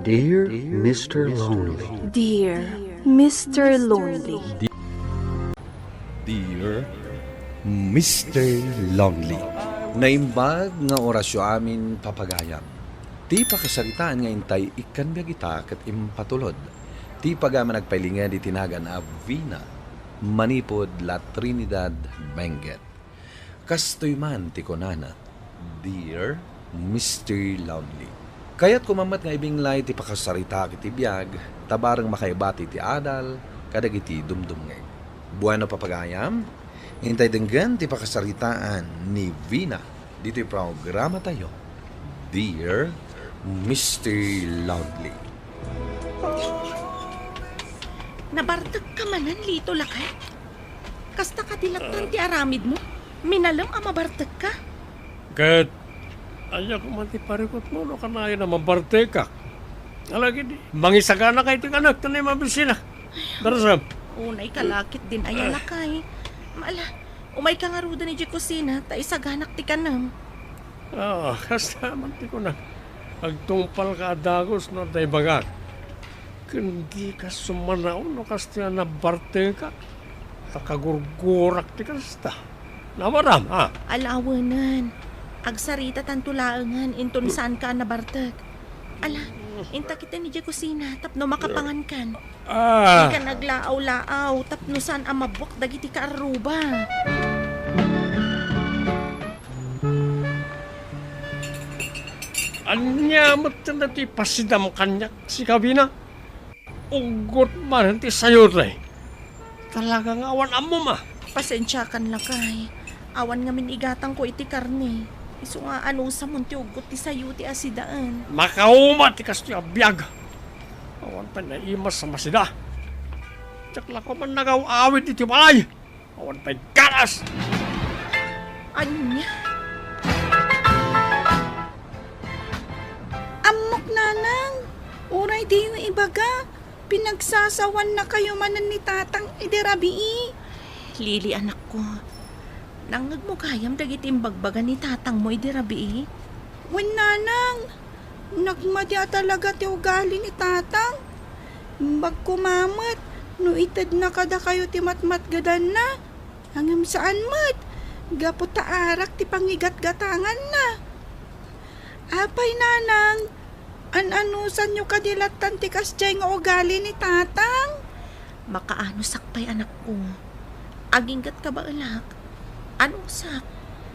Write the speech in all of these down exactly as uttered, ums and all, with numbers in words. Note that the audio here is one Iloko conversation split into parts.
Dear Mister Lonely. Dear Mister Lonely. Dear Mister Lonely. Naimbag nga orasyo amin, papagayam. Ti pakasaritaan nga intay ikkan biag ita ket impatulod ti pagaman agpailinged iti nagan a Vina manipud La Trinidad, Benguet. Kastoy man ti kunana, "Dear Mister Lonely." Kayatko man met nga ibinglay ti pakasaritaak iti biag, ta bareng makaibati ti adal kadagiti dumdumngeg. Bueno, papagayam, intay denggen ti pakasaritaan ni Vina ditoy programatayo, Dear Mister Lonely. Nabartek ka manen, Lito, lakay? Kasta kadi lattan ti aramidmo? Minalem a mabartek ka? Ket, ania koma ti parikutmo no kanayon a mabartekak? Alagidi, mangisagana kay ti kanek, ta naim a bisina. Darasam. Unay ka lakit din aya, lakay. Mala, umay ka ngaruden idiay kusina, ta isaganak ti kanem. Ah, kasta man ti kuna. Agtungpal ka a dagus no adda ibagak. Ken dika sumanaw no kasta a nabartekak. Ta kagurgurak ti kasta. Nawaram, ha? Ala, awanen. Agsaritatanto laengen inton saanka a nabartek. Ala, inta ketdi idiay kusina tapno makapangankan. Ah. Dika naglaaw-laaw tapno saan a mabuak dagiti kaarruba. Ania met ti pasidam kaniak, sika Vina? Uggot manen ti sayote. Talaga nga awan ammom, a. Pasensiakan, lakay. Awan ngamin igatangko iti karne. Isu nga anusam ti uggot ti sayo ti asidaen. Makauma ti kastoy a biag. Awan pay naimas a masida. Diak la koma nagaw-awid iti balay. Awan pay ganas. Ania? Ammok, nanang. Uray diyo ibaga, pinagsasawannakayo manen ni tatang idi rabii. Lili, anakko, nangngegmo gayam dagiti imbagbaga ni tatangmo idi rabii? Wen, nanang, nagmadi a talaga ti ugali ni tatang. Imbag koma met no itedna kadakayo ti matmatgedanna. Ngem saan met, gapu ta arak ti pangigatgatanganna. Apay, nanang, an-anusanyo kadi lattan ti kasdiay nga ugali ni tatang? Makaanosak pay, anakko. Aginggat kabaelak. Anusak,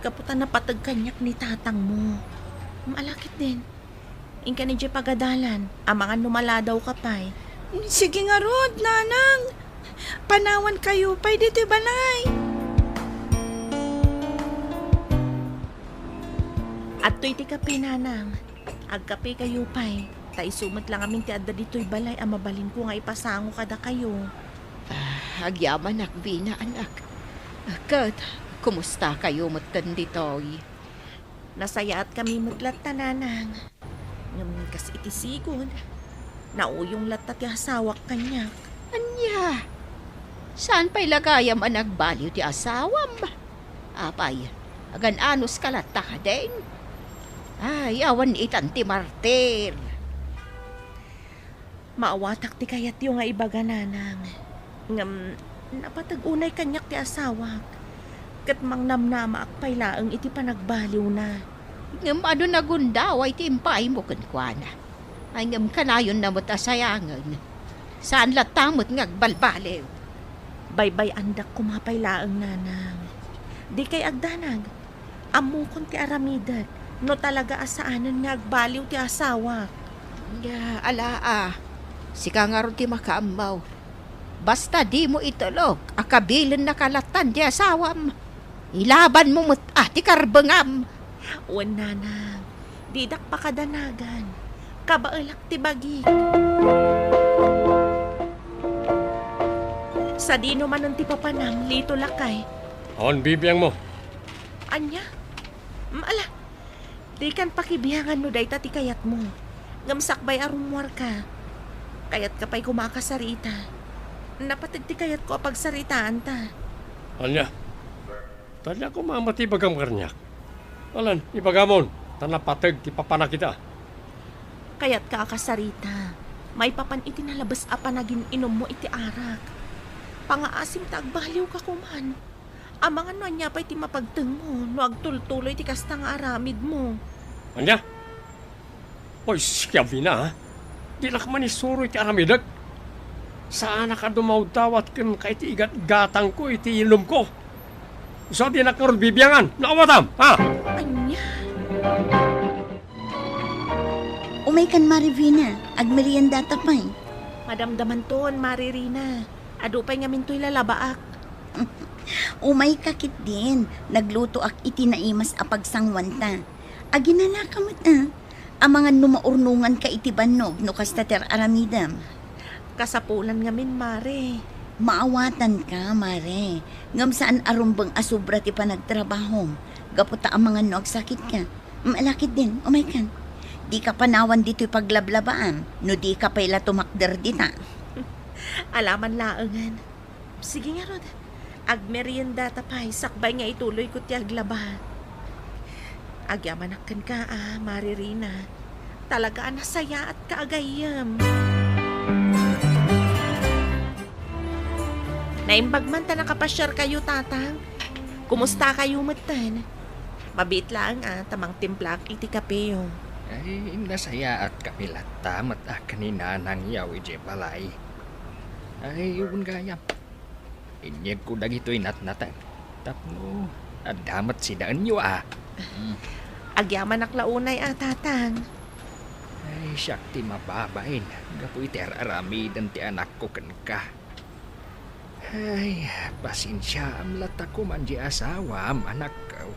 gapu ta napateg kaniak ni tatangmo. Mala ketdin. Inkan idiay pagadalan, amangan no maladawka pay. Sige ngarud, nanang. Panawankayo pay ditoy balay. Adtoy ti kape, nanang. Agkapekayo pay, ta isu met la ngamin ti adda ditoy balay a mabalinko nga ipasango kadakayo. Ah, agyamanak, Vina, anak. Ket, kumustakayo metten ditoy? Nasayaatkami met latta, nanang. Ngem kas iti sigud, nauyong latta ti asawak kaniak. Ania? Saan pay la gayam a nagbaliw ti asawam? Apay, agan-anuska latta kadin? Ay, awan itan ti martir. Maawatak ti kayatyo nga ibaga, nanang. Ngem, napateg unay kaniak ti asawak, ket mangnamnamaak pay laeng iti panagbaliwna. Ngem adu nagundaway ti impaaymo kenkuana? Ay, ngem kanayonna met a sayangen. Saan latta met nga agbalbaliw. Baybay-andak koma pay laeng, nanang. Dikay agdanag. Ammokon ti aramidek no talaga a saanen nga agbaliw ti asawak. Ya, ala a. Sika ngarud ti makaammo. Basta dimo itulok a kabilennaka lattan ti asawam. Ilabanmo met a ti karbengam. Wen, nanang, didak pakadanagan. Kabaelak ti bagik. Sadino manen ti papanam, Lito lakay? Awan bibiangmo. Ania? Mm, ala, dikan pakibiangan no dayta ti kayatmo. Ngem sakbay a rummuarka, kayatka pay koma a kasarita. Napateg ti kayatko a pagsaritaanta. Ania? Ania koma met ti ibagam kaniak? Alan, ibagamon, ta napateg ti papanak ita. Kayatka a kasarita, maipapan iti nalabes a panagin-inummo iti arak. Pangaasim ta agbaliwka koman. Amangan no ania pay ti mapagtengmo no agtultuloy ti kasta nga aramidmo. Ania? Oy, sus, Gavina, ha? Dilak man isuro iti aramidek. Saanak a dumawdawat kenka iti igatgatangko iti ilumko. Isu a dinak ngarud bibiangan. Naawatam, ha? Ania? Umaykan, Mari Vina. Agmeriendata pay. Madamdamanton, Mari Rina. Adu pay ngamin toy lalabaak. Umayka ketdin. Naglutoak iti naimas a pagsanguanta. Aginalaka met, a. Amangan no maurnonganka iti bannog no kasta ti ar-aramidem. Kasapulan ngamin, Mare. Maawatanka, Mare. Ngem saan a rumbeng a sobra ti panagtrabahom. Gapu ta amangan no agsakitka. Mm, ala ketdin, umaykan. Dika panawan ditoy paglablabaam, no dika pay la tumakder dita. Alaman laengen. Sige ngarud, agmeriendata pay sakbay nga ituloyko ti aglaba. Agyamanak kenka a, Mari Rina. Talaga a nasayaatka a gayyem. Naimbag man ta nakapasiarkayo, Tatang. Kumustakayo metten? Mabiit laeng a, ta mangtimplaak iti kapeyo. Ay, nasayaatkami latta met a ken ni Nanangyaw idiay balay. Ay, wen gayam. Inyegko dagitoy natnateng tapno adda met sidaenyo a. Agyamanak la unay a, Tatang. Ay, siak ti mababain gapu iti ar-aramiden ti anakko kenka. Ay, pasensiaam latta koman di asawam, anakko.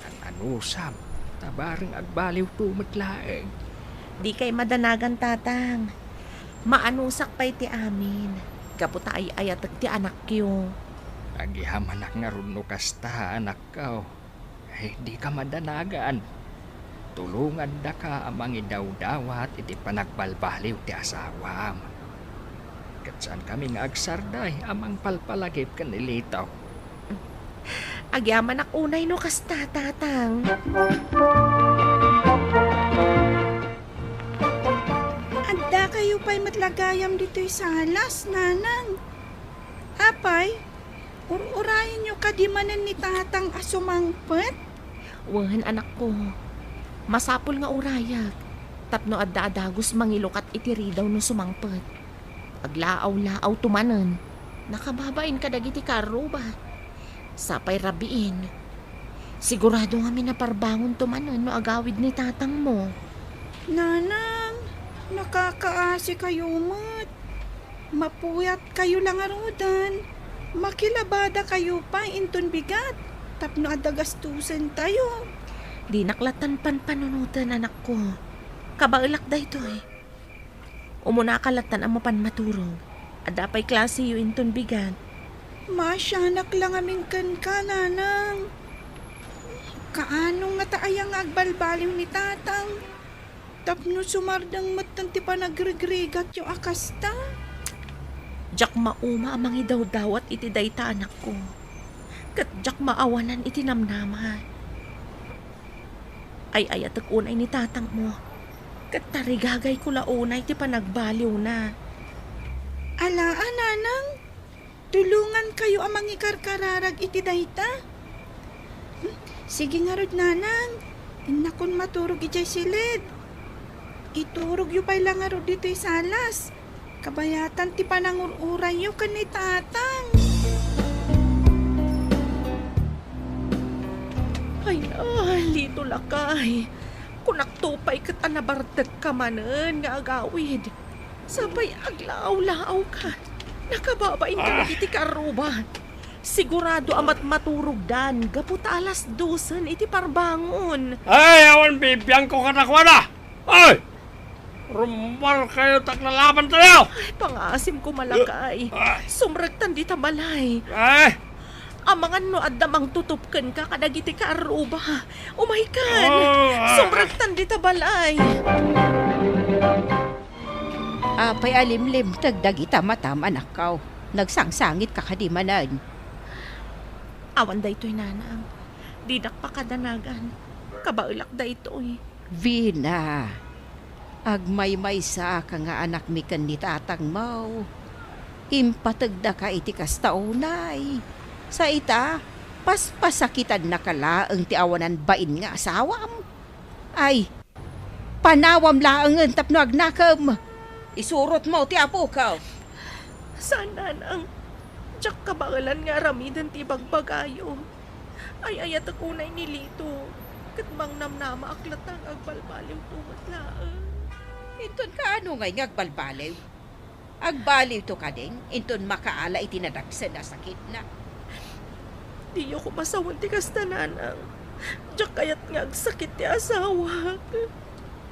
An-anusam, ta bareng agbaliwto met laeng. Dikay madanagan, Tatang. Maanusak pay ti amin, gapu ta ay-ayatek ti anakyo. Agyamanak ngarud no kasta, anakko. Ay, dika madanagan. Tulongandaka a mangidawdawat iti panagbalbaliw ti asawam. Ket saankami nga agsarday a mangpalpalagip ken ni Lito. Agyamanak unay no kasta, Tatang. Addakayo pay met la gayam ditoy salas, Nanang. Apay, ur-urayenyo kadi manen ni Tatang a sumangpet? Wen, anakko. Masapul nga urayak tapno adda a dagus mangilukat iti ridaw no sumangpet. Aglaaw-laawto manen, nakababain kadagiti kaarruba. Sapay rabiin. Sigurado ngamin a parbangonto manen no agawid ni tatangmo. Nanang, nakakaasikayo met. Mapuyatkayo la ngaruden. Makilabadakayo pay inton bigat tapno adda gastusentayo. Dinak lattan panpanunoten, anakko. Kabaelak daytoy. Umunaka lattan a mapan maturog. Adda pay klaseyo inton bigat. Maasianak la ngamin kenka, Nanang. Kaano ngata aya nga agbalbaliw ni Tatang tapno sumardeng metten ti panagrigrigatyo a kasta? Diak mauma a mangidawdawat iti dayta, anakko. Ket diak maawanan iti namnama. Ay-ayatek unay ni tatangmo, ket tarigagayko la unay ti panagbaliwna. Alaa, Nanang, tulongankayo a mangikarkararag iti dayta. Hmm, sige ngarud, Nanang, innakon maturog idiay siled. Iturogyo pay la ngarud ditoy salas. Kabayatan ti panangur-urayyo ken ni Tatang. Ay, ah, Lito lakay. Kunakto pay ket a nabartekka manen nga agawid. Sapay aglaaw-laawka. Nakababain ka Ah. dagiti kaarruba. Sigurado a matmaturogdan gapu ta alas dosen iti parbangon. Ay, awan bibiangko kadakuada. Ay! Rummuarkayo ta aglalaban tayo! Ay, pangaasim ko, malakay. Ay! Sumrektan dita balay. Ay! Amangan no adda mangtutup kenka kadagiti kaarruba. Umaykan! Oh, ah. Sumrektan dita balay. Apay a limlimteg dagita matam, anakko? Nagsangsangitka kadi manen? Awan daytoy, nanang. Dinak pakadanagan. Kabaelak daytoy. Vina, Agmaymaysa ka nga anakmi ken ni tatangmo. Impategdaka iti kasta unay. Sa ita, paspasakitannaka laeng ti awanan bain nga asawam. Ay, panawam laengen tapno agnakem. Isurotmo ti apok. Saan, Nanang. Diak kabaelan nga aramiden ti ibagbagayo. Ay-ayatek unay ni Lito, ket mangnamnamaak latta nga agbalbaliwto met laeng. Inton kaano ngay nga agbalbaliw? Agbaliwto kadi, inton makaala iti nadagsen a sakitna. Diyo koma sawen ti kasta, Nanang. Diak kayat nga agsakit ti asawak.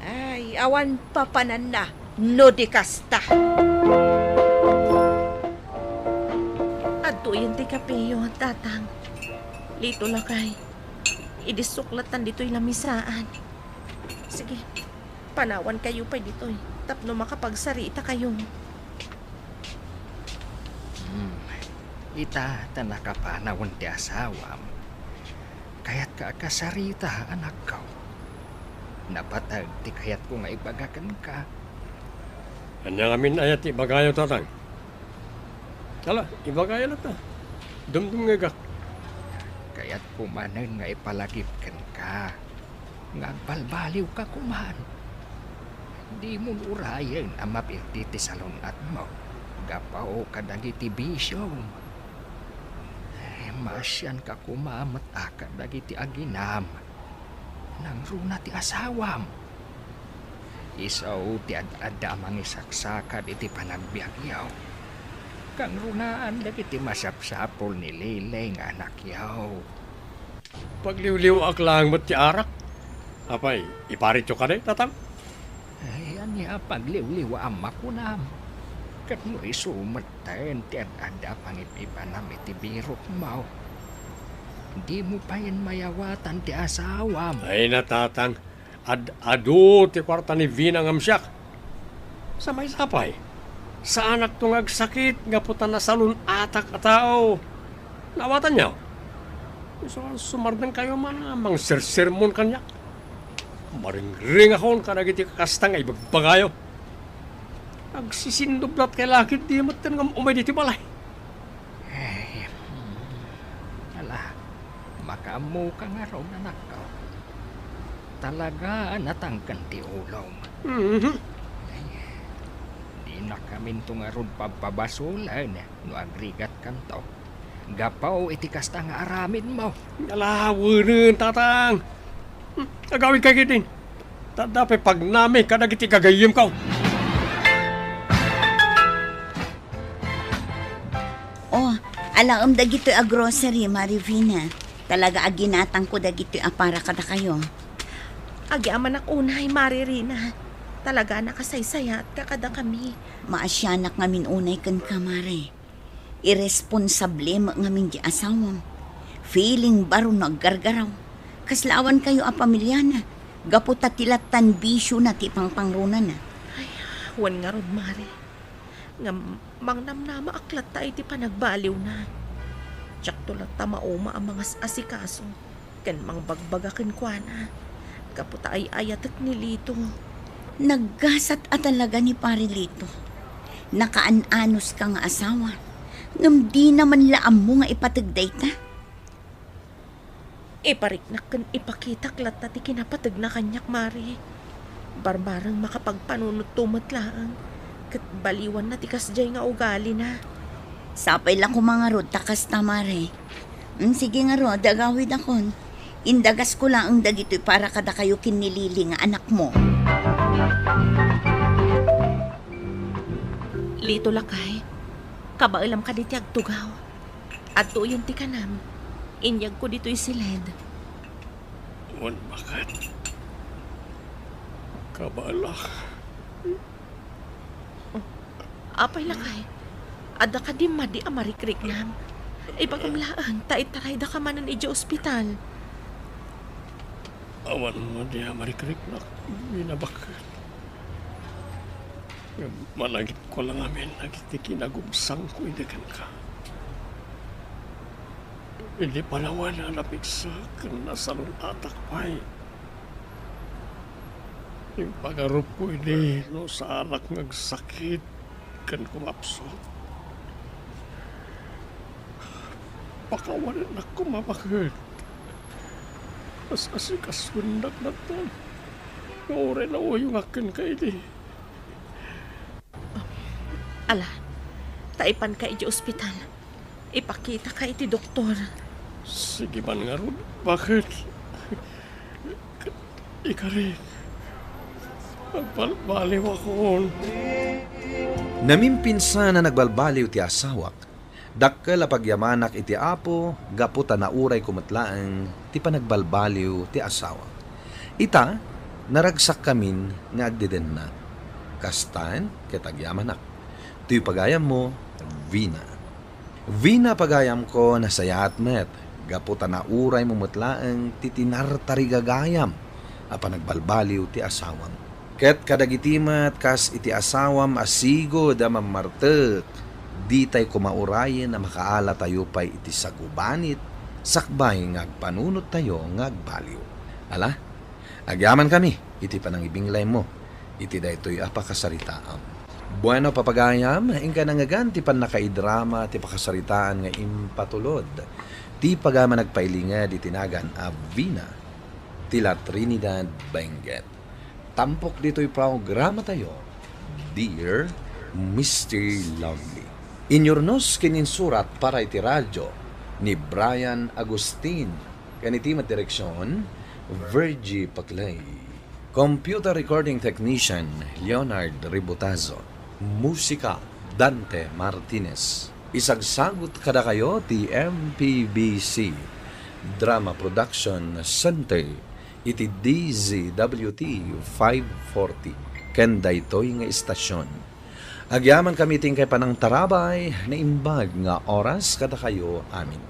Ay, awan papananna no di kasta. Adtoyen ti kapeyo, Tatang. Lito, lakay. Idi suklattan ditoy lamisaan. Sige, panawankayo pay ditoy tapno makapagsarita kayo. Hmm. Ita ta nakapanawen ti asawam. Kayatka a kasarita, anakko. Napateg ti kayatko nga ibaga kenka. Ania ngamin aya ti ibagayo, Tatang? Ala, ibagayo latta. Dumdumngegak. Kayatko manen nga ipalagip kenka nga agbalbaliwka koman. Dimon urayen a mapirdi ti salun-atmo gapu kadagiti bisiom. Maasianka koma met a kadagiti aginam. Nangruna ti asawam. Isu ti ad-adda a mangisaksakad iti panagbiagyo. Kangrunaan dagiti masapsapul ni Lily nga anakyo. Pagliwliwaak laeng met ti arak. Apay, iparityo kadi, Tatang? Ay, ania a pagliwliwaam a kunam? Ket no isu metten ti ad-adda a pangipipanam iti birokmo, dimo payen mayawatan ti asawam. Ay, na, Tatang, ad-adu ti kuarta ni Vina ngem siak. Sa maysa pay, saanakto nga agsakit gapu ta nasalun-atak a tao. Naawatanyo? Isu a sumardengkayo man a mangsersermon kaniak. Maringringakon kadagiti kakasta nga ibagbagayo. Agsisindublat kay lakit di metten nga um-umay ditoy balay. Eh, hmm. Ala, makaammoka ngarud, anakko. Talaga a natangken ti ulom. Mhm. Ay, dinakaminto ngarud pabpabasolen no agrigatkanto. Gapu iti kasta nga aramidmo. Ala, wenen, Tatang. Hmm, agawidkay ketdin. Ta adda pay pagnami kadagiti gagayyemko. Oh, alaem dagitoy a grocery, Mare Vina. Talaga a ginatangko dagitoy a para kadakayo. Agyamanak unay, Mare Rina. Talaga a nakasaysayaatka kadakami. Maasianak ngamin unay kenka, Mare. Irresponsable met ngamin ti asawam. Feeling baro no aggargaraw. Kasla awankayo a pamiliana, gapu ta ti lattan bisiona ti pangpangruana. Ay, wen ngarud, Mare. Ngem mangnamnamaak latta iti panagbaliwna. Diakto latta mauma a mangas-asikaso ken mangbagbaga kenkuana, gapu ta ay-ayatek ni Lito. Naggasat a talaga ni Pare Lito. Nakaan-anuska nga asawa, ngem dina man la ammo nga ipateg dayta. Ipariknak ken ipakitak latta ti kinapategna kaniak, Mare. Barbareng makapagpanunotto met laeng, ket baliwanna ti kasdiay nga ugalina. Sapay la koma ngarud ta kasta, Mare. Mm, sige ngarud, agawidakon. Indagasko laeng dagitoy para kadakayo ken ni Lily nga anakmo. Lito, lakay, kabaelam kadi ti agtugaw? Adtoyen ti kanam. Inyegko ditoy siled. Wen, baket. Kabaelak. Oh, apay, lakay? Adda kadi madi a marikriknam? Ibagam laeng ta itaraydaka manen idiay ospital. Awan madi a marikriknak, Vina, baket. Ngem managipko la ngamin dagiti kinagubsangko idi kenka. Idi panawen a napigsa ken nasalun-atak pay, Impagarupko idi no saanak nga agsakit ken kumapsut. Pakawanennak koma baket. As-asikasuennak latta nga uray nauyongak kenka idi. Ala, ta ipanka iti ospital. Ipakitaka iti doktor. Sige man ngarud, baket. Ikarik, agbalbaliwakon. Namimpinsan a nagbalbaliw ti asawak. Dakkel a pagyamanak iti Apo gapu ta naurayko met laeng ti panagbalbaliw ti asawak. Ita, naragsakkamin nga agdedenna. Kastan ket agyamanak. Toy pagayammo, Vina. Vina, pagayamko, nasayaat met gapu ta nauraymo met laeng ti tinartarigagayam a panagbalbaliw ti asawam. Ket kadagiti met kas iti asawam a sigud a mammartek, ditay koma urayen a makaala tayo pay iti sagubanit sakbay nga agpanunot tayo nga agbaliw. Ala, agyamankami iti panangibinglaymo iti daytoy a pakasaritaam. Bueno, papagayam, inka nangngegan ti pannakaidrama ti pakasaritaan nga impatulod ti pagayam a nagpailinged iti nagan a Vina ti La Trinidad Benguet. Tampok ditoy programatayo, Dear Mister Lonely. Inyurnos ken insurat para iti radyo ni Brian Agustin, ken iti met direksion, Virgie Paclay. Computer recording technician, Leonard Ributazo. Musika, Dante Martinez. Isagsagut kadakayo ti M P B C Drama Production Center iti D Z W T five forty ken daytoy nga istasion. Agyamankami ti inkay panangtarabay, naimbag nga oras kadakayo amin.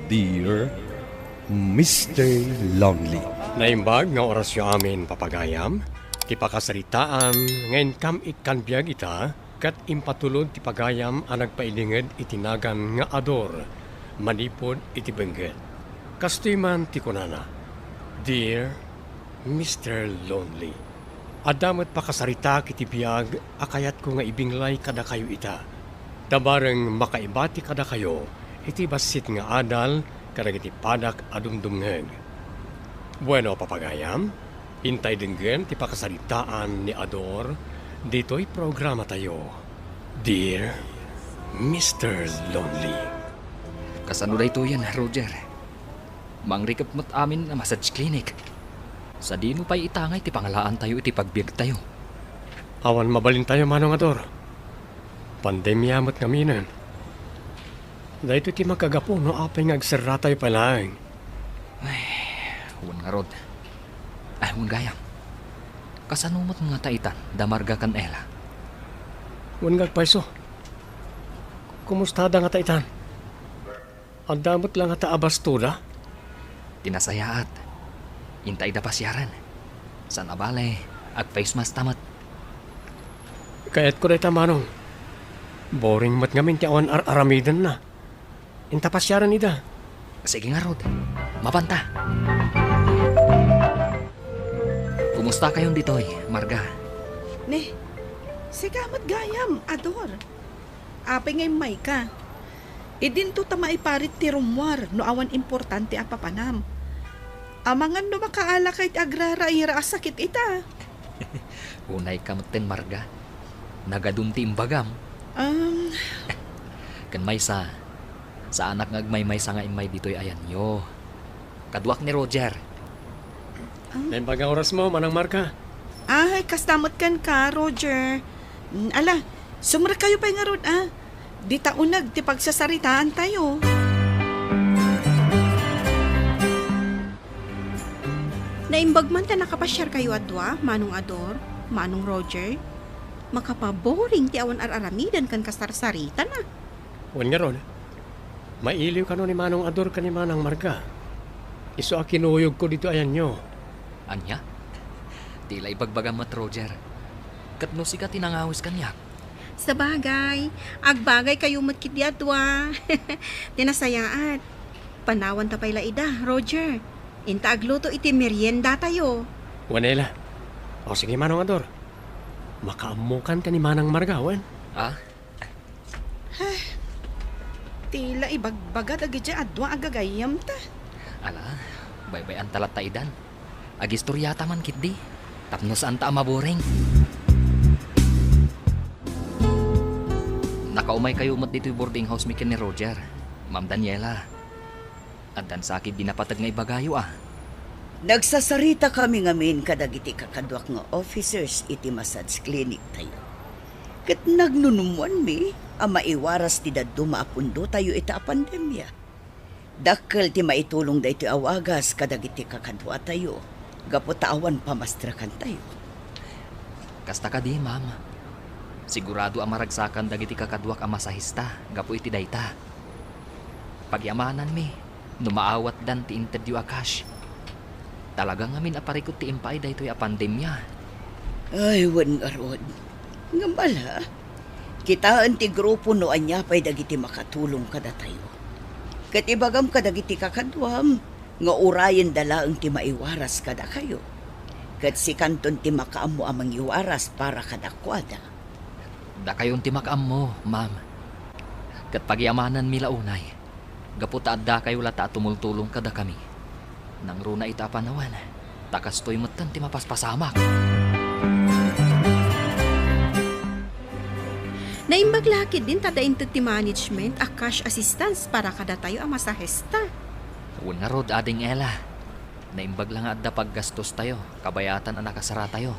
Dear Mister Lonely. Naimbag nga orasyo amin, papagayam, ti pakasaritaan nga inkam ikkan biag ita, ket impatulod ti pagayam a nagpailinged iti nagan nga Ador manipud iti Benguet. Kastoy man ti kunana, Dear Mister Lonely. Adda met pakasaritak iti biag a kayatko nga ibinglay kadakayo ita. Ta bareng makaibati kadakayo iti bassit nga adal kadagiti padak a dumdumngeg. Bueno, papagayam, intay denggen ti pakasaritaan ni Ador ditoy programatayo, Dear Mister Lonely. Kasano daytoyen, Roger? Mangrikep met amin a massage clinic. Sadino pay itangay ti pangalaantayo iti pagbiagtayo? Awan mabalintayo, Manong Ador. Pandemia met ngaminen. Daytoy ti makagapu no apay nga agserratayo pay laeng. Ay, wen ngarud. Ay, wen gayam. Kasano met ngata itan da Marga ken Ella? Wen nga agpayso. Kumustada ngata itan? Adda met la ngata a bastoda? Ti nasayaat, intay da pasiaren. Saan a bale, ag-face mask ta met. Kayatko dayta, Manong. Boring met ngamin ti awan ar-aramidenna. Inta pasiaren ida. Sige ngarud, mapanta. Kumustakayon ditoy, Marga? Ne, sika met gayam, Ador. Apay nga immayka? Idinto ta maiparit ti rummuar no awan importante a papanam. Amangan no makaalaka iti agraraira a sakit ita. Unayka metten, Marga. Nagadum ti imbagam. Um, Ken maysa, saanak nga agmaymaysa nga immay ditoy ayanyo. Kaduak ni Roger. Naimbag nga orasmo, Manang Marga. Ay, kasta met kenka, Roger. Mm, ala, sumrekkayo pay ngarud, a. Dita uneg ti pagsasaritaantayo. Naimbag man ta nakapasiarkayo a dua, Manong Ador, Manong Roger. Makapaboring ti awan ar-aramiden ken kasarsaritana. Wen ngarud, mailiw kano ni Manong Ador ken ni Manang Marga. Isu a kinuyogko ditoy ayanyo. Ania? Ti la ibagbagam met, Roger. Ket no sika ti nangawis kaniak? Sabagay, agbagaykayo met ketdi a dua. Ti nasayaat. Panawanta pay la ida, Roger. Inta agluto iti meriendatayo. Wen Ella, O sige, Manong Ador. Makaammokan ken ni Manang Marga, wen? Ah? Ti la ibagbaga dagiti a dua a gagayyemta. Ala, baybay-anta latta idan. Agistoriata man ketdi, tapno saanta a maboring. Nakaumaykayo met ditoy boarding house mi ken ni Roger, Ma'am Daniela. Addan sa ketdi napateg nga ibagayo a. Nagsasaritakami ngamin kadagiti kakaduak nga officers iti massage clinic tayo. Ket nagnunummoanmi a maiwaras ti dadduma a pundotayo ita a pandemia. Dakkel ti maitulong daytoy a wagas kadagiti kakaduatayo gapu ta awan pamastrakantayo. Kasta kadi, ma'am. Sigurado a maragsakan dagiti kakaduak a masahista gapu iti dayta. Pagiamananmi no maawatdan ti intedyo a cash. Talaga ngamin a parikut ti impaay daytoy a pandemia. Ay, wen ngarud. Ngem ala, kitaen ti grupo no ania pay dagiti makatulong kadatayo. Ket ibagam kadagiti kakaduam nga urayenda laeng ti maiwaras kadakayo. Ket sikanton ti makaammo a mangiwaras para kadakuada. Dakayon ti makaammo, ma'am. Ket pagiamananmi la unay, gapu ta addakayo latta a tumultulong kadakami. Nangruna ita a panawen, ta kastoy metten ti mapaspasamak. Naimbag la ketdin ta adda inted ti management a cash assistance para kadatayo a masahista. Wen ngarud, Ading Ella. Naimbag la nga adda paggastostayo, kabayatan a nakasaratayo.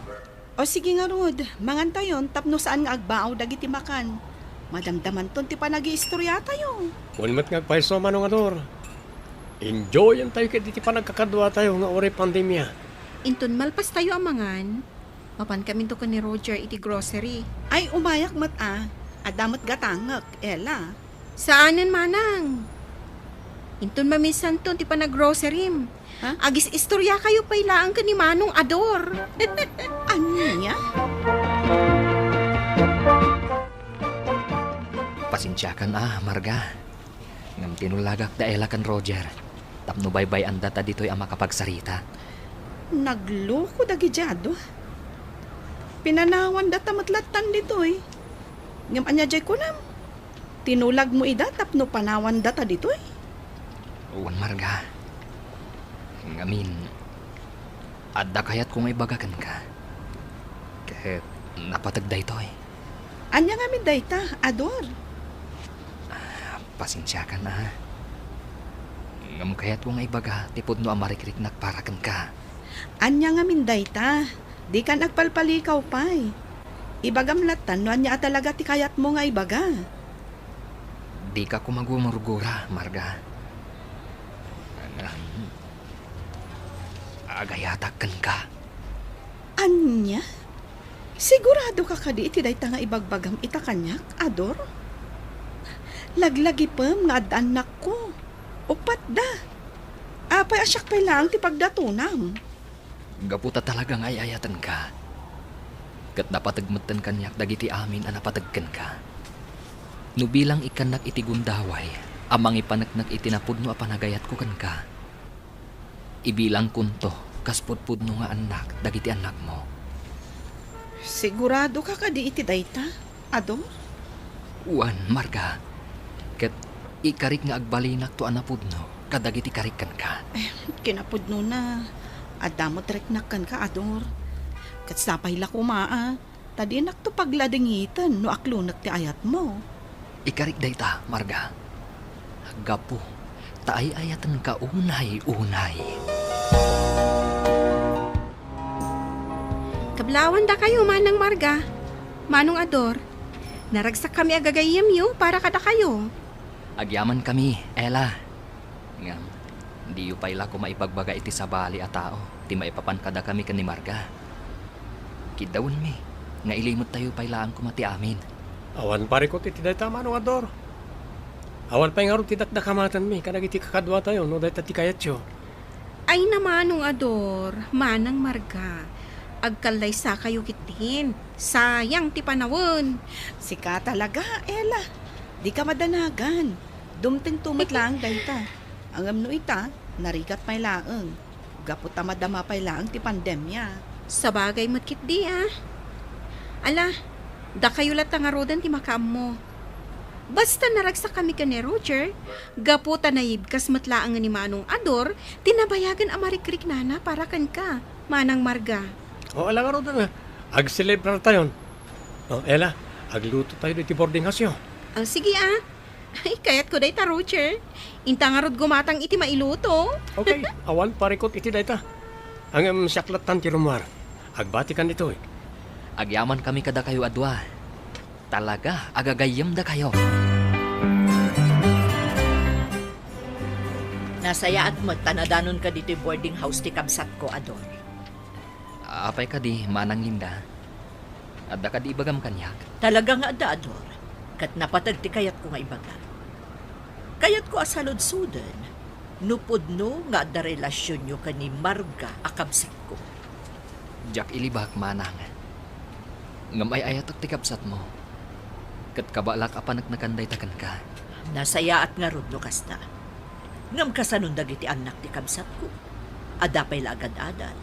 O sige ngarud, mangantayon tapno saan nga agbaaw dagiti makan. Madamdamanton ti panagiistoriatayo. Wen met nga agpayso, Manong Ador. Enjoyantayo ket iti panagkakaduatayo nga uray pandemia. Inton malpastayo a mangan, mapankaminto ken ni Roger iti grocery. Ay, umayak met a. Adda met gatangek, Ella. Saanen, manang. Inton maminsanto ti panaggrocerim. Ha? Agis-istoriakayo pay laeng ken ni Manong Ador. Ania? Pasensiakan a, Marga. Ngem tinulagak da Ella ken Roger tapno baybay-andata ditoy a makapagsarita. Nagloko dagiti adu. Pinanawandata met lattan ditoy. Ngem ania diay kunam? Tinulagmo ida tapno panawandata ditoy? Wen, Marga. Ngamin, adda kayatko nga ibaga kenka. Ket napateg daytoy. Ania ngamin dayta, Ador? Ah, pasensiakan a. Ngem kayatko nga ibaga ti pudno a marikriknak para kenka. Ania ngamin dayta? Dikan agpalpalikaw pay. Ibagam lattan no ania a talaga ti kayatmo nga ibaga. Dika koma gumurgura, Marga. Agayatak kenka. Ania? Siguradoka kadi iti dayta nga ibagbagam ita kaniak, Ador? Laglagipem nga adda annakko. Uppat da. Apay a siak pay laeng ti pagdatonam? Gapu ta talaga nga ay-ayatenka, ket napateg metten kaniak dagiti amin a napateg kenka. No bilang ikkannak iti gundaway a mangipaneknek iti napudno a panagayatko kenka, ibilangkonto kas pudpudno nga annak dagiti annakmo. Siguradoka kadi iti dayta, Ador? Wen, Marga. Ket ikarik nga agbalinakto a napudno kadagiti karik kenka. Eh, kinapudnona, adda met riknak kenka, Ador. Ket sapay la koma a, ta dinakto pagladingiten no aklonek ti ayatmo. Ikarik dayta, Marga. Gapu ta ay-ayatenka unay-unay. Kablaawandakayo, Manang Marga, Manong Ador. Naragsakkami a gagayyemyo para kadakayo. Agyamankami, Ella. Ngem, diyo pay la koma ibagbaga iti sabali a tao ti maipapan kadakami ken ni Marga. Kiddawenmi nga ilimettayo pay laeng koma ti amin. Awan parikut iti dayta, Manong Ador. Awan pay ngarud ti dakdakamatenmi kadagiti kakaduatayo no dayta ti kayatyo. Ay, Manong Ador, Manang Marga, agkallaysakayo ketdin. Sayang ti panawen. Sika talaga, Ella. Dika madanagan. Dumtengto met laeng dayta. Ngem no ita, narigat pay laeng. Gapu ta madama pay laeng ti pandemia. Sabagay met ketdi, a. Ala, dakayo latta ngaruden ti makaammo. Basta naragsakkami ken ni Roger, gapu ta naibkas met laengen ni Manong Ador ti nabayagen a marikriknana para kenka, Manang Marga. O, ala ngaruden, a. Agselebrartayon. O, Ella, aglutotayo iti boarding house-yo. A, sige, a. Ay, kayatko dayta, Roger. Inta ngarud gumatang iti mailuto. Okay, awan parikut iti dayta. Ngem siak lattan ti rummuar. Agbatikan ditoy. Agyamankami kadakayo a dua. Talaga a gagayyemdakayo. Nasayaat met ta nadanonka ditoy boarding house ti kabsatko, Ador. Apay kadi, Manang Linda? Adda kadi ibagam kaniak? Talaga nga adda, Ador. Ket napateg ti kayatko nga ibaga. Kayatko a saludsoden no pudno nga adda relasionyo ken ni Marga a kabsatko. Diak ilibak, Manang. Ngem ay-ayatek ti kabsatmo. Ket kabaelak a paneknekan dayta kenka. Nasayaat ngarud no kasta. Ngem kasanon dagiti annak ti kabsatko? Adda pay la agad-adal.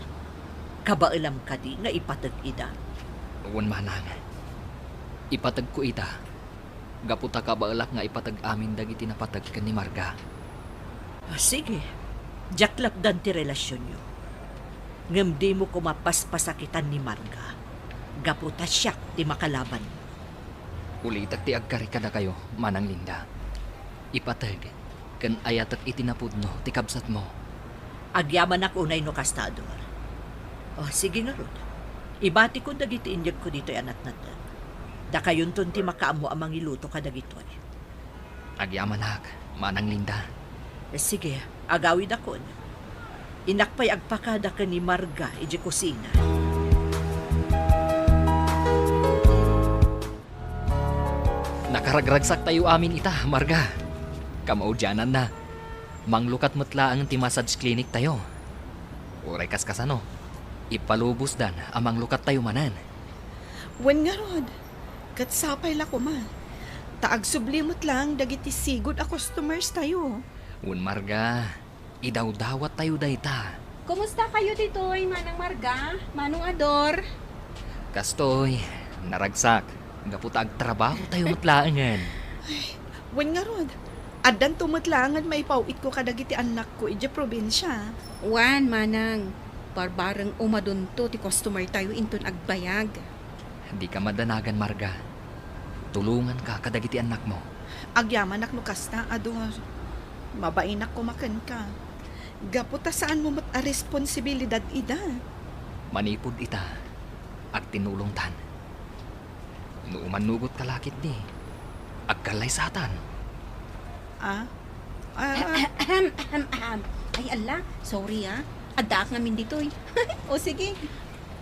Kabaelam kadi nga ipateg ida? Wen, Manang. Ipategko ida. Gapu ta kabaelak nga ipateg amin dagiti napateg ken ni Marga. Ah, sige. Diak lapdan ti relasionyo. Ngem dimo koma paspasakitan ni Marga. Gapu ta siak ti makalabanmo. Ulitek ti agkari kadakayo, Manang Linda. Ipateg ken ayatek iti napudno ti kabsatmo. Agyamanak unay no kasta, Ador. O, sige ngarud. Ibatikon dagiti inyegko ditoy a natnateng. Dakayonton ti makaammo a mangiluto kadagitoy. Agyamanak, Manang Linda. Eh, sige, agawidakon. Innak pay agpakada ken ni Marga idiay kusina. Nakaragragsaktayo amin ita, Marga. Kamaudiananna, manglukat met laeng ti massage clinic tayo. Uray kaskasano, ipalubosdan a manglukattayo manen. Wen ngarud, ket sapay la koma. Ta agsubli met laeng dagiti sigud a customers tayo. Wen, Marga, idawdawattayo dayta. Kumusta kayo ditoy, Manang Marga, Manong Ador? Kastoy, naragsak. Gapu ta agtrabaho tayo met laengen. Ay, wen ngarud, addanto met laengen maipaw-itko kadagiti annakko idiay probinsia. Wen, Manang, barbareng umadunto ti customer tayo inton agbayag. Dika madanagan, Marga. Tulonganka kadagiti annakmo. Agyamanak no kasta, Ador. Mabainak koma kenka. Gapu ta saanmo met a responsibilidad ida. Manipud ita, agtinulongtan. No umannugotka la ketdi, agkallaysatan. Ah? Ah? Ahem, ahem, ahem. Ay, ala, sorry, ah. Addaak ngamin ditoy. O sige,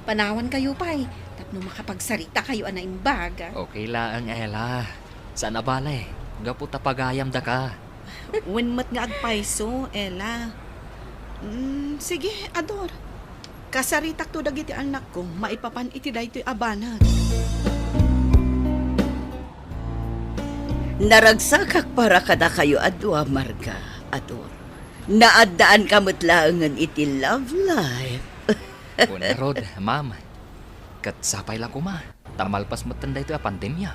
panawankayo pay, tapno makapagsarita kayo a naimbag. Okay laeng, Ella. Saan a bale, gapu ta pagayamdaka. Wen met nga agpayso, Ella. Mm, sige, Ador. Kasaritakto dagiti annakko maipapan iti daytoy a banag. Naragsakak para kadakayo a dua, Marga, Ador. Naaddaanka met laengen iti love life. Wen ngarud, ma'am. Ket sapay la koma. Ta malpas metten daytoy a pandemia,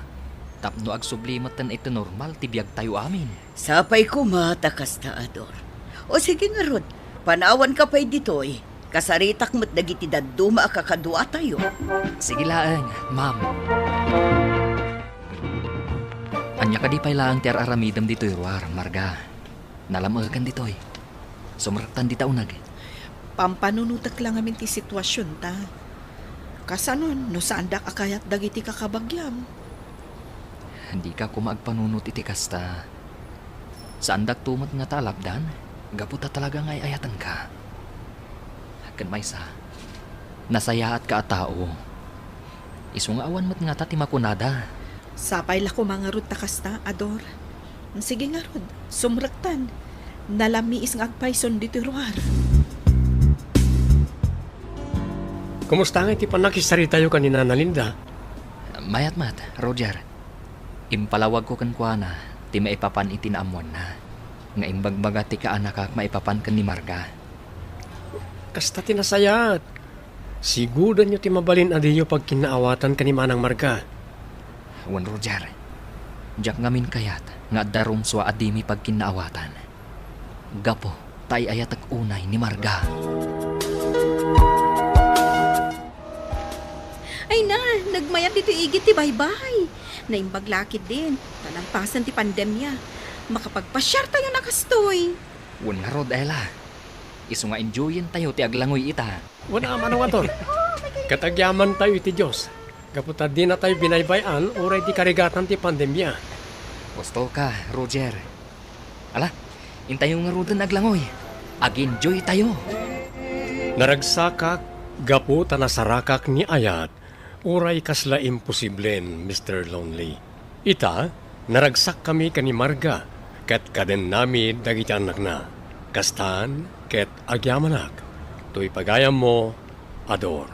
tapno agsubli metten iti normal ti biagtayo amin. Sapay koma ta kasta, Ador. O sige ngarud, panawanka pay ditoy. Kasaritak met dagiti dadduma a kakaduatayo. Sige laeng, ma'am. Ania kadi pay laeng ti ar-aramidem ditoy ruar, Marga? Nalam-eken ditoy. Sumrektan dita uneg. Pampanunotek la ngamin ti situasionta. Kasanon, no saandak a kayat dagiti kakabagiam? Dika koma agpanunot iti kasta. Saandakto met ngata a lapdan, gapu ta talaga nga ay-ayatenka. Ken maysa, nasayaatka a tao. Isu nga awan met ngata ti makunada. Sapay la koma ngarud ta kasta, Ador. Sige ngarud, sumrektan. Nalamiis nga agpayson ditoy ruar. Kumusta nga iti pannakisaritayo ken ni Nana Linda? Mayat met, Roger. Impalawagko kenkuana ti maipapan iti naammoanna nga imbagbaga ti kaanakak maipapan ken ni Marga. Kasta ti nasayaat. Sigudanyo ti mabalin a diyo pagkinnaawatan ken ni Manang Marga. Wen, Roger, diak ngamin kayat nga adda rumsua a dimi pagkinnaawatan. Gapu ta ay-ayatek unay ni Marga. Ay na, nagmayat ditoy igid ti baybay. Naimbag la ketdin, ta nalpasen ti pandemia. Makapagpasiartayon a kastoy. Wen ngarud, Ella. Isu nga enjoyen tayo ti aglangoy ita. Wen a mano, Ator. Ket agyaman tayo iti Dios. Gapu ta dina tayo binaybay-an uray di karigatan ti pandemia. Husto ka, Roger. Ala, intayo ngaruden aglangoy. Ag-enjoy tayo. Naragsakak gapu ta nasarakak ni ayat, uray kasla imposiblen, Mister Lonely. Ita, naragsakkami ken ni Marga, ket kadennami dagiti annakna. Kastan, ket agyamanak. Toy pagayammo, Ador.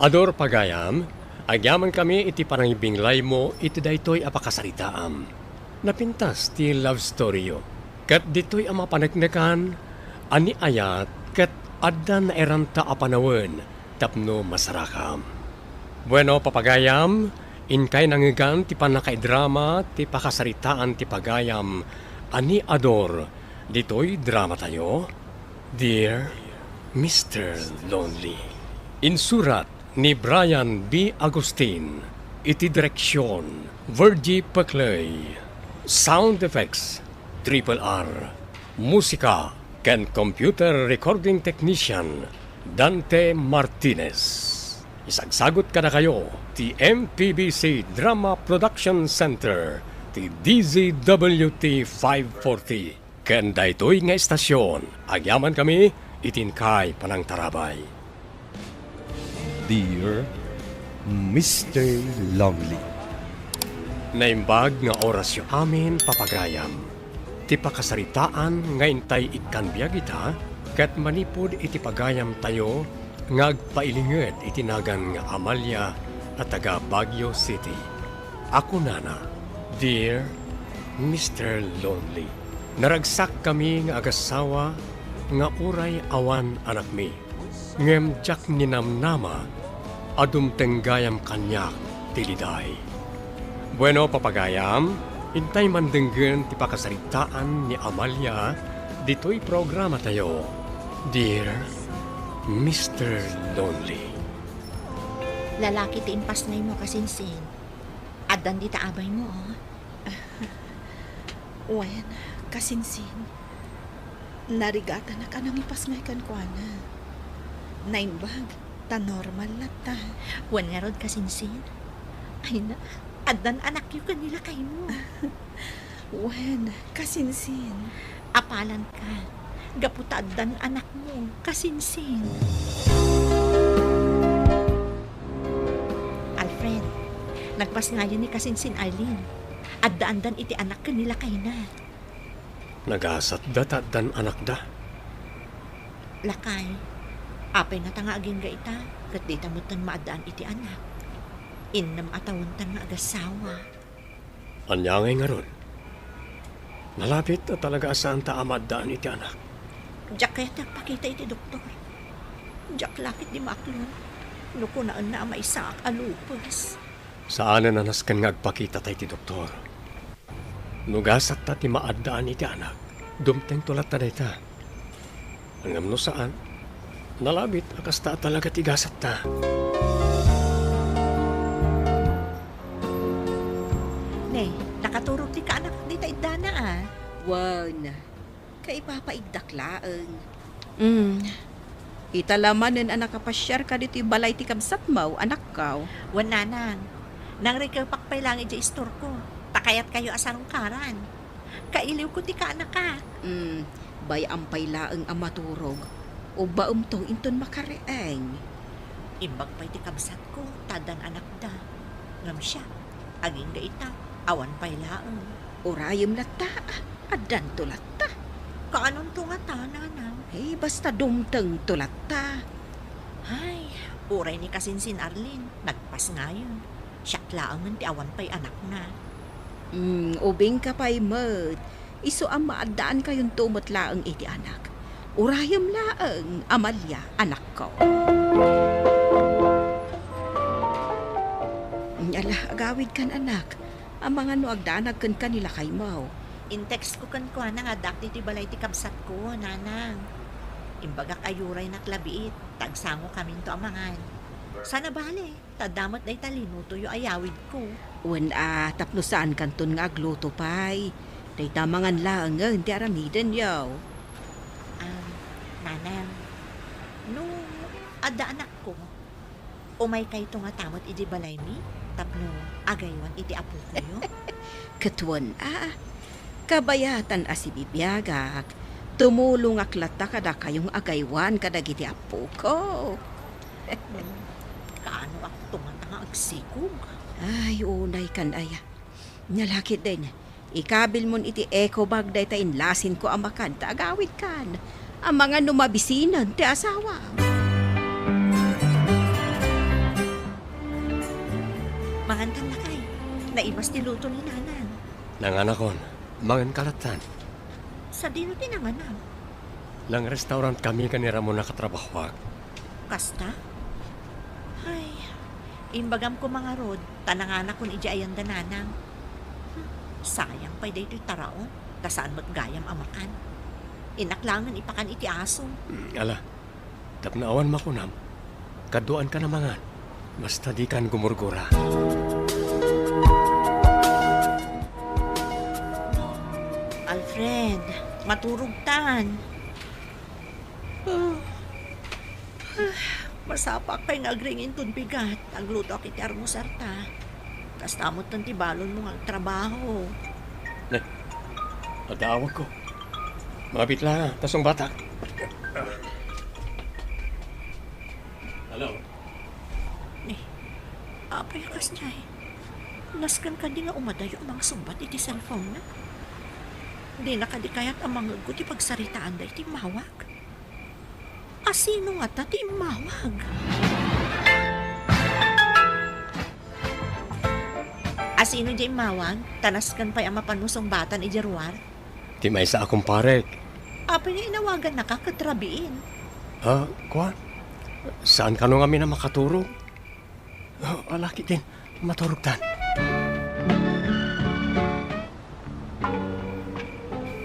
Ador pagayam, agyamankami iti panangibinglaymo iti daytoy a pakasaritaam. Napintas ti love story-yo. Ket ditoy a mapaneknekan a ni ayat ket adda nairanta a panawen tapno masarakam. Bueno, papagayam, inkay nangngegan ti pannakaidrama ti pakasaritaan ti pagayam a ni Ador ditoy dramatayo, Dear Mister Lonely. Insurat ni Brian B. Agustin, iti direksion, Virgie Peclay. Sound effects, Triple R. Musika ken computer recording technician, Dante Martinez. Isagsagut kadakayo ti M P B C Drama Production Center, ti D Z W T five forty. Ken daytoy nga estasion, agyamankami iti inkay panangtarabay. Dear Mister Lonely. Naimbag nga orasyo amin, papagayam. Ti pakasaritaan nga intay ikkan biag ita, ket manipud iti pagayamtayo nga agpailinged iti nagan nga Amalia a taga Baguio City. A kunana, Dear Mister Lonely, naragsakkami nga agassawa nga uray awan anakmi. Ngem diak ninamnama a dumteng gayam kaniak ti liday. Bueno, papagayam, intay man denggen ti pakasaritaan ni Amalia ditoy programatayo, Dear Mister Lonely. Lalaki ti impasngaymo, kasinsin. Addan dita abaymo, oh. Wen, kasinsin, narigatanak a nangipasngay kenkuana. Naimbag, ta normal latta. Wen ngarud, kasinsin? Ay na, addan anakyo ken ni lakaymo. Wen, kasinsin. Apalanka, gapu ta addan anakmo, kasinsin. Alfred, nagpasngayen ni kasinsin Arlene. Addaandan iti anak ken ni lakayna. Nagasatda ta addan anakda. Lakay, apay ngata nga agingga ita, ket dita metten maaddaan iti anak? Innem a tawentan nga agassawa. Ania ngay ngarud? Nalabit a talaga a saanta a maaddaan iti anak. Diak kayat ti agpakita iti doktor. Diak la ketdi maaklon no kunaenna a maysaak a lupus. Saanen a nasken nga agpakitata iti doktor. No gasatta ti maaddaan iti anak, dumtengto latta dayta. Ngem no saan, nalabit a kasta a talaga ti gasatta. Ne, nakaturog ti kaanak dita iddana, a. Wen, kaipapaigdak laeng. Mm. Ita la manen a nakapasiarka ditoy balay ti kabsatmo, anakko. Wen, nanang, nangrikepak pay laeng idiay istorko, ta kayatkayo a sarungkaran. Kailiwko ti kaanakak. Mm, bay-am pay laeng a maturog. Ubbaemto inton makareng. Imbag pay ti kabsatko, ta addan anakda. Ngem siak, agingga ita, awan pay laeng. Urayem latta, addanto latta. Kaanonto ngata, nanang? Eh, basta dumtengto latta. Ay, uray ni kasinsin Arlene, nagpasngayen. Siak laengen ti awan pay anakna. Mm, ubingka pay met. Isu a maaddaankayon met laeng iti anak. Urayem laeng, Amalia, anakko. Awidkan, anak. Amangan no agdanag kenka ni lakaymo. In-text ko kenkuana nga addaak ditoy balay ti kabsatko, nanang. Imbagak a yuraynak labiit, ta agsangokaminto a mangan. Saan a bale, ta adda met dayta linutoyo a yawidko. Wen a, tapno saankanton nga agluto pay. Dayta mangan laengen ti aramidenyo. Ah, nanang, no adda anakko, umaykayto ngata met idiay balaymi tapno agaywan iti apokoyo? Ket wen a, kabayatan a sibibiagak, tumulongak latta kadakayo nga agaywan kadagiti apoko. Hmm, kaanoakto ngata nga agsikog? Ay, unaykan aya. Nia la ketdin, ikabilmon iti eco bag dayta inlasinko a makan ta agawidkan. Amangan no mabisinen ti asawam. Mangankan, lakay. Naimas ti luto ni nanang. Nanganakon. Manganka lattan. Sadino ti nanganam? Nang-restaurant kami ken ni Ramon a katrabahoak. Kasta? Ay, imbagam koma ngarud, ta nanganakon idiay ayan da nanang. Hmm, sayang pay daytoy taraon, ta saan met gayam a makan. Innak laengen ipakan iti aso. Mm, ala, tapno awan makunam, kaduaankan a mangan. Basta dikan gumurgura. Alfred, maturogtan. Ah. Ah, masapaak pay nga agring inton bigat. Aglutoak iti almusarta. Kasta metten ti balonmo nga agtrabaho. Ne, adda awagko. Mangabit la, ta sungbatak. Hello? Ni, apay a kasdiay? Nasken kadi nga umadayo a mangsungbat iti cellphone-na? Dina kadi kayat a mangegko ti pagsaritaanda iti immawag? Asino ngata ti immawag? Asino diay immawag? Ta nasken pay a mapanmo sungbatan idiay ruar? Ti maysa a kumparek. Apay nga inawagannaka ket rabiin? Ah, kuan? Saan kano ngamin a makaturog? Ah, ala ketdin, maturogtan.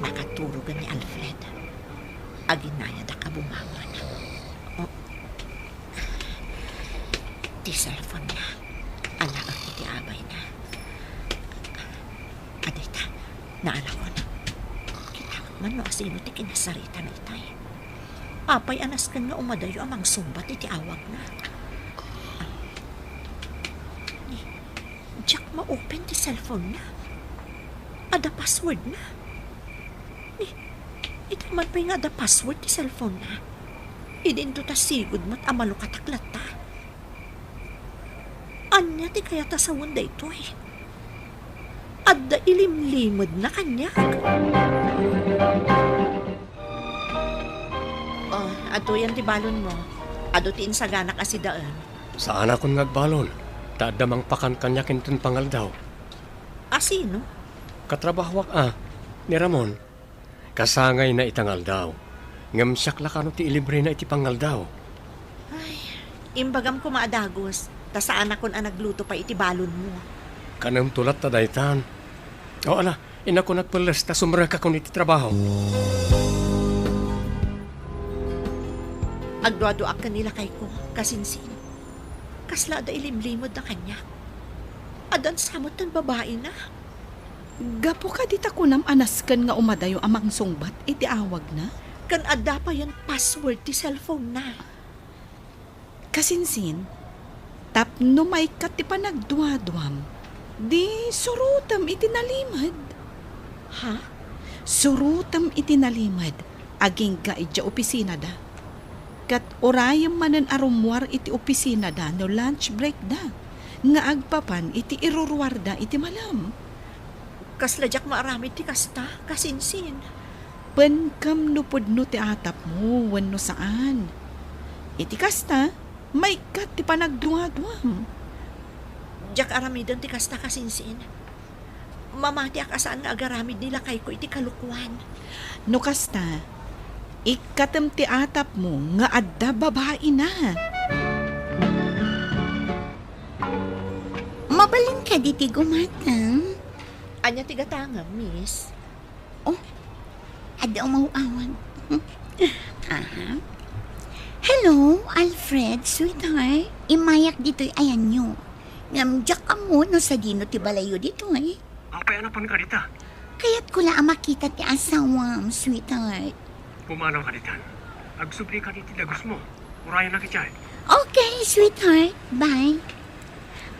Nakaturogen ni Alfred. Aginayadak a bumangon. Oh. Ti cellphone-na. Alaek iti abayna. Adita, naalakon. Kitaek man no asino ti kinasaritana itay. Apay a nasken nga umadayo a mangsungbat iti awagna? Ni, diak ma-open ti cellphone-na. Adda password-na. Ni, ita man pay nga adda password ti cellphone-na. Idinto ta sigud met a malukatak latta. Ania ti kayat a sawen daytoy? Adda ilimlimedna kaniak? Oh, adtoyen ti balonmo. Adu ti insaganak a sidaem. Saanakon nga agbalon, ta adda mangpakan kaniak inton pangaldaw. Asino? Katrabahoak a, ni Ramon. Kasangayna ita nga aldaw, ngem siak la kano ti ilibrena iti pangaldaw. Ay, imbagam koma a dagus, ta saanakon a nagluto pay iti balonmo. Kanemto latta daytan. O, ala, innakon agpelles ta sumrekakon iti trabaho. Agduaduaak ken ni lakayko, kasinsin. Kasla adda ilimlimedna kaniak. Addan sa metten babaina. Gapu kadi ta kunam a nasken nga umadayo a mangsungbat iti awagna? Ken adda payen password ti cellphone-na. Kasinsin, tapno maikkat ti panagduaduam, di surotem iti nalimed. Ha? Surotem iti nalimed, agingga idiay opisinada. Ket urayem manen a rummuar iti opisinada no lunch breakda, nga agpapan iti iruruarda iti malem. Kasla diak maaramid ti kasta, kasinsin. Penkem no pudno ti atapmo wenno saan. Iti kasta, maikkat ti panagduaduam. Diak aramiden ti kasta, kasinsin. Mamatiak a saan nga agaramid ni lakayko iti kalokuan. No kasta, ikkatem ti atapmo nga adda babaina. Mabalin kadi ti gumatang? Ania ti gatangam, miss? Oh, adda umaw-awag. Aha. Hello, Alfred, sweetheart. Immayak ditoy ayanyo. Ngem diak ammo no sadino ti balayyo ditoy. Apay a napanka dita? Kayatko la a makita ti asawam, sweetheart. Pumanawka ditan. Agsublika iti dagusmo. Urayennak idiay. Okay, sweetheart. Bye.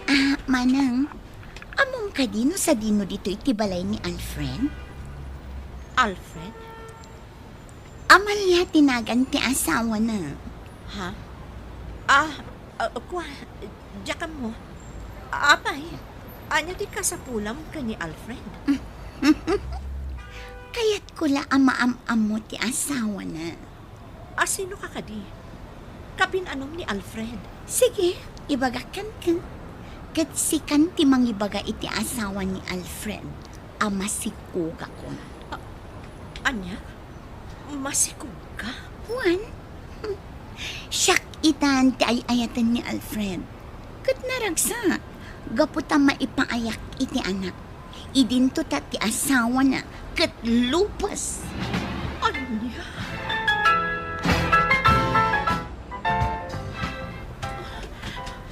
Ah, manang, ammom kadi no sadino ditoy ti balay ni Alfred? Alfred? Amalia ti nagan ti asawana. Ha? Ah, ah, kua, diak ammo. Apay, ania ti kasapulam ken ni Alfred? Kayatko la a maam-ammo ti asawana. A sinoka kadi? Kapin-anom ni Alfred? Sige, ibagak kenka. Ket sikan ti mangibaga iti asawa ni Alfred a masikogakon. A-, ania? Masikogka? Wen, siak itan ti ay-ayaten ni Alfred. Ket naragsak, gapu ta maipaayak iti anak. Idinto ta ti asawana ket lupes. Ania?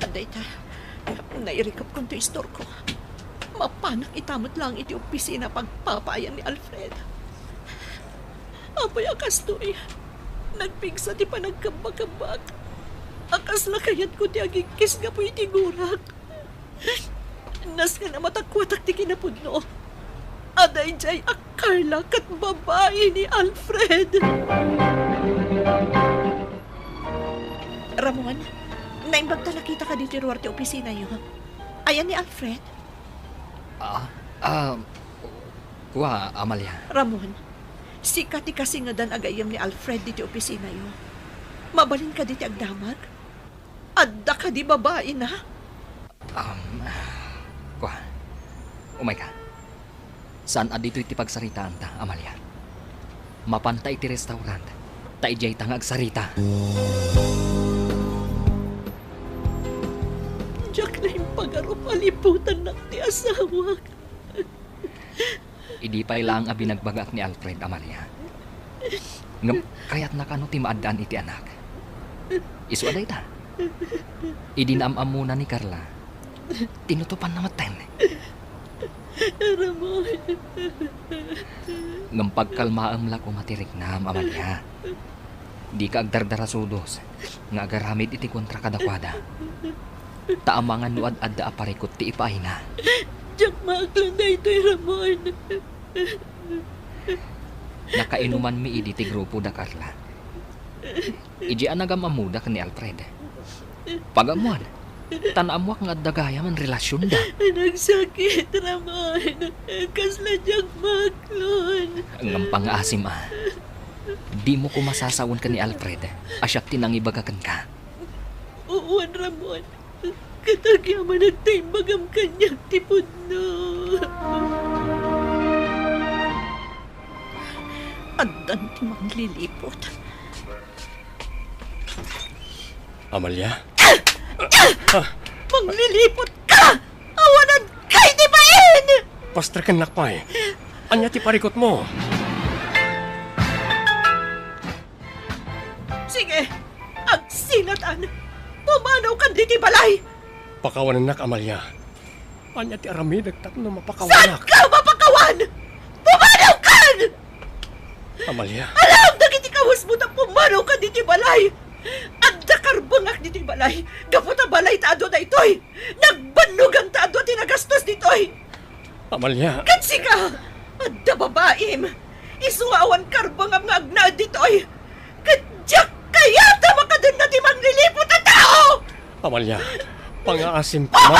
Adda ita, nairikepkon ti istorko. Mapanak ita met laeng iti opisina pagpapaayan ni Alfred. Apay a kastoy? Nagpigsa ti panagkabbakebbak. A kasla kayatko ti agigkis gapu iti gurak. Nasken a matakuatak ti kinapudno a daydiay a Carla ket babai ni Alfred. Ramon, naimbag ta nakitaka ditoy ruar ti opisinayo. Ayan ni Alfred? Ah, ah, kua, Amalia. Ramon, sika ti kasingedan a gayyem ni Alfred ditoy opisinayo. Mabalin kadi ti agdamag? Adda kadi babaina? Um, kua, umayka. Saan a ditoy ti pagsaritaanta, Amalia. Mapanta iti restaurant, ta idiayta nga agsarita. Diak la impagarup a liputannak ti asawak. Idi pay laeng a binagbagaak ni Alfred, Amalia. Ngem kayatna kano ti maaddaan iti anak? Isu a dayta. Idi naam-ammona ni Carla, tinutopanna metten. Ramon. Ngem pagkalmaem la koma ti riknam, Amalia. Dika agdardarasudos nga agaramid iti kontra kadakuada. Ta amangan no ad-adda a parikut ti ipaayna. Diak maaklon daytoy, Ramon. Nakainumanmi idi ti grupo da Carla. Idi a nagam-ammoda ken ni Alfred. Pag-ammoan, ta naammoak nga adda gayam a relasionda. Nagsakit, Ramon. Kasla diak maaklon. Ngem pangaasim a. Dimo koma sasawen ken ni Alfred a siak ti nangibaga kenka. Wen, Ramon. Ket agyamanak ta imbagam kaniak ti pudno. Addan ti mangliliput. Amalia? Mangliliput ka! Awanan ka iti bain! Pastrekennak pay. Ania ti parikutmo? Sige, agsilatan! Pumanawkan ditoy balay! Pakawanennak, Amalia. Ania ti aramidek tapno mapakawanak? Saanka mapakawan? Pumanawkan! Amalia. Alam dagiti kawesmo ta pumanawkan ditoy balay! Adda karbengak ditoy balay! Gapu ta balay ta adu daytoy! Nagbannogan ta adu ti nagastos ditoy! Amalia. Ket sika, adda babaim! Isu nga awan karbengam nga agnaed ditoy! Ket diak kayat a makadenna ti mangliliput a tao! Amalia, pangaasim ka, Marta.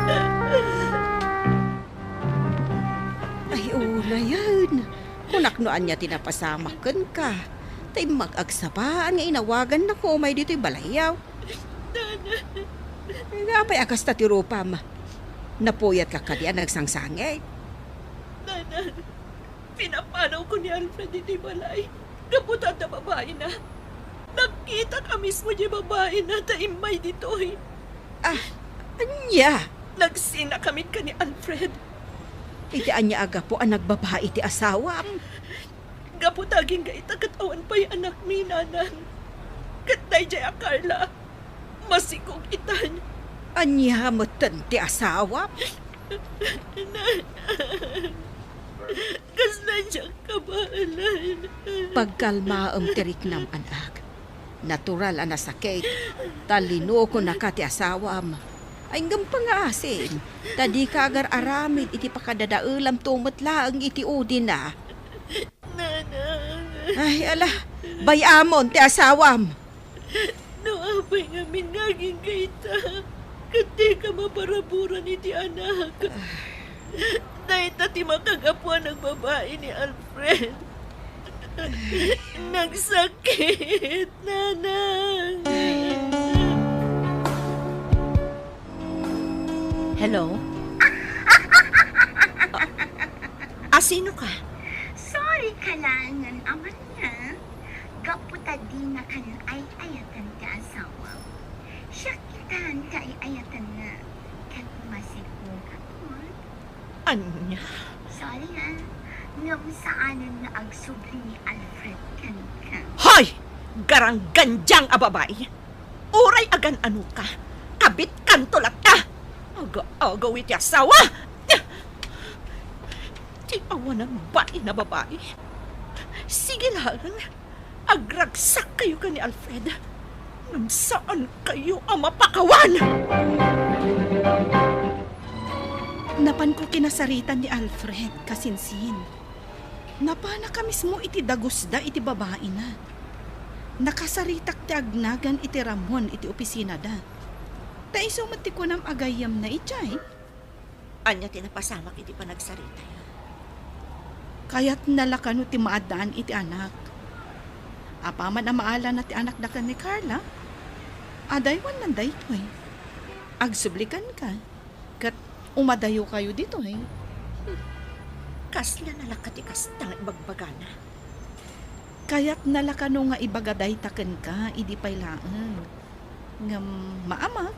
Pumanaw! Ay, unayen. Kunak no ania ti napasamak kenka. Ta immag agsabaan nga inawagannaka umay ditoy balayyo. Nana. Apay a kasta ti rupam? Napuyatka kadi a nagsangsangit? Nana, pinapanawko ni Alfred iti balay. Gapu ta adda babaina. Nakitaka mismo diay babaina ta immay ditoy. Ah, Ania? Nagsinakami ken ni Alfred. Iti ania a gapu a nagbabai ti asawam? Gapu ta agingga ita ket awan pay anakmi, Nanang. Ket daydiay a Carla, masikog itan. Ania metten ti asawam? Nanang, kasla diak kabaelan. Pagkalmaem ti riknam, anak. Natural a nasakit, ta linukonaka ti asawam. Ay, ngem pangaasim, ta dika agar-aramid iti pakadadaelam to met laeng iti udina. Nanang. Ay, ala, bay-amon ti asawam. No apay ngamin nga agingga ita, ket dika maparaburan iti anak. Dayta ti makagapu a nagbabai ni Alfred. Nagsakit, Nanang. Hello? A, a, sino ka? Sorry ka laengen, Amalia. Gapu ta dinaka ay-ayaten ti asawam. Siak itan ti ay-ayatenna. Ket masikogak. Ania? Sorry, ha. Ngem saanen nga agsubli ni Alfred kenka. Hoy! Garanggandiang a babai! Uray agan-anoka, kabitkanto latta! Aga-agaw iti asawa! Ti awanan bain a babai. Sige laeng, agragsak kayo ken ni Alfred. Ngem saan kayo a mapakawan! Napanko kinasaritan ni Alfred, kasinsin. Napanaka mismo iti dagusda iti babaina. Nakasaritak ti agnagan iti ramon iti opisinada. Ta isu met ti kunam a gayyemna idiay. Ania ti napasamak iti panagsaritayo? Kayatna la kano ti maaddaan iti anak. Apaman a maalana ti anakda ken ni Carla, adaywannan daytoy. Agsubli kenka, ket umadayokayo ditoy. Kasla nalaka ti kasta nga ibagbagana? Kayatna la kano nga ibaga dayta kenka idi pay laeng. Ngem maamak,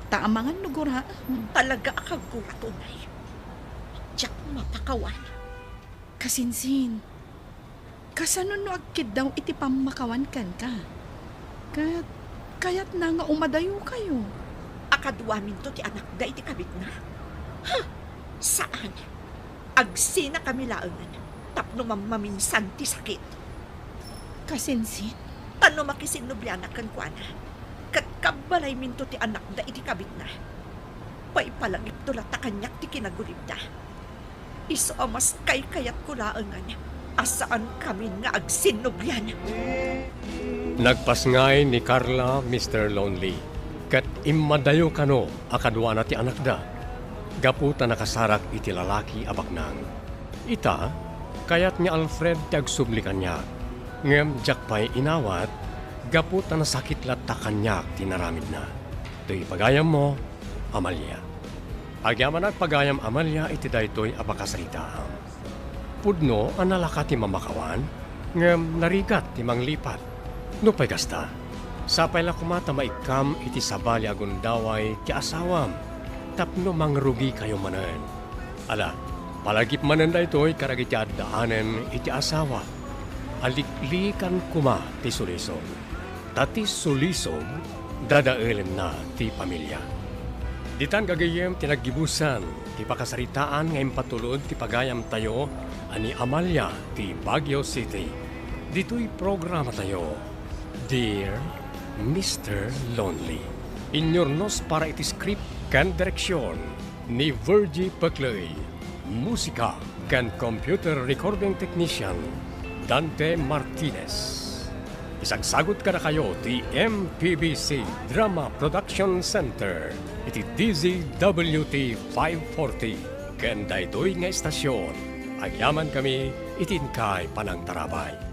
ta amangan no guraem. Talaga a kagura tunay. Diak mapakawan. Kasinsin, kasano no agkiddaw iti pammakawan kenka? Ket kayatna nga umadayokayo. A kaduaminto ti anakda iti kabitna? Huh! Saan. Agsinakami laengen tapno mammaminsan ti sakit. Kasinsin? Ta no makisinnublianak kenkuana, ket kabbalayminto ti anakda iti kabitna, paipalagipto latta kaniak ti kinagulibda. Isu a mas kaykayatko laengen a saankamin nga agsinnublian. Nagpasngay ni Carla, Mister Lonely, ket immadayo kano a kaduana ti anakda, gapu ta nakasarak iti lalaki a baknang. Ita, kayat ni Alfred ti agsubli kaniak, ngem diak pay inawat gapu ta nasakit latta kaniak ti naramidna. Toy pagayammo, Amalia. Agyaman agpagayam, Amalia, iti daytoy a pakasaritaam. Pudno a nalaka ti mamakawan, ngem narigat ti manglipat. Nupay kasta, sapay la koma ta maikkam iti sabali a gundaway ti asawam tapno mangrugikayo manen. Ala, palagip manen daytoy kadagiti addaanen iti asawa. Aliklikan koma ti sulisog. Ta ti sulisog, dadaelenna ti pamilia. Ditan gagayyem ti naggibusan ti pakasaritaan nga impatulod ti pagayamtayo a ni Amalia ti Baguio City. Ditoy programatayo, Dear Mister Lonely. Inyurnos para iti script ken direksion ni Virgie Pecley. Musika ken computer recording technician, Dante Martinez. Isagsagut kadakayo ti M P B C Drama Production Center iti D Z W T five forty ken daytoy nga estasion, agyamankami iti inkay panangtarabay.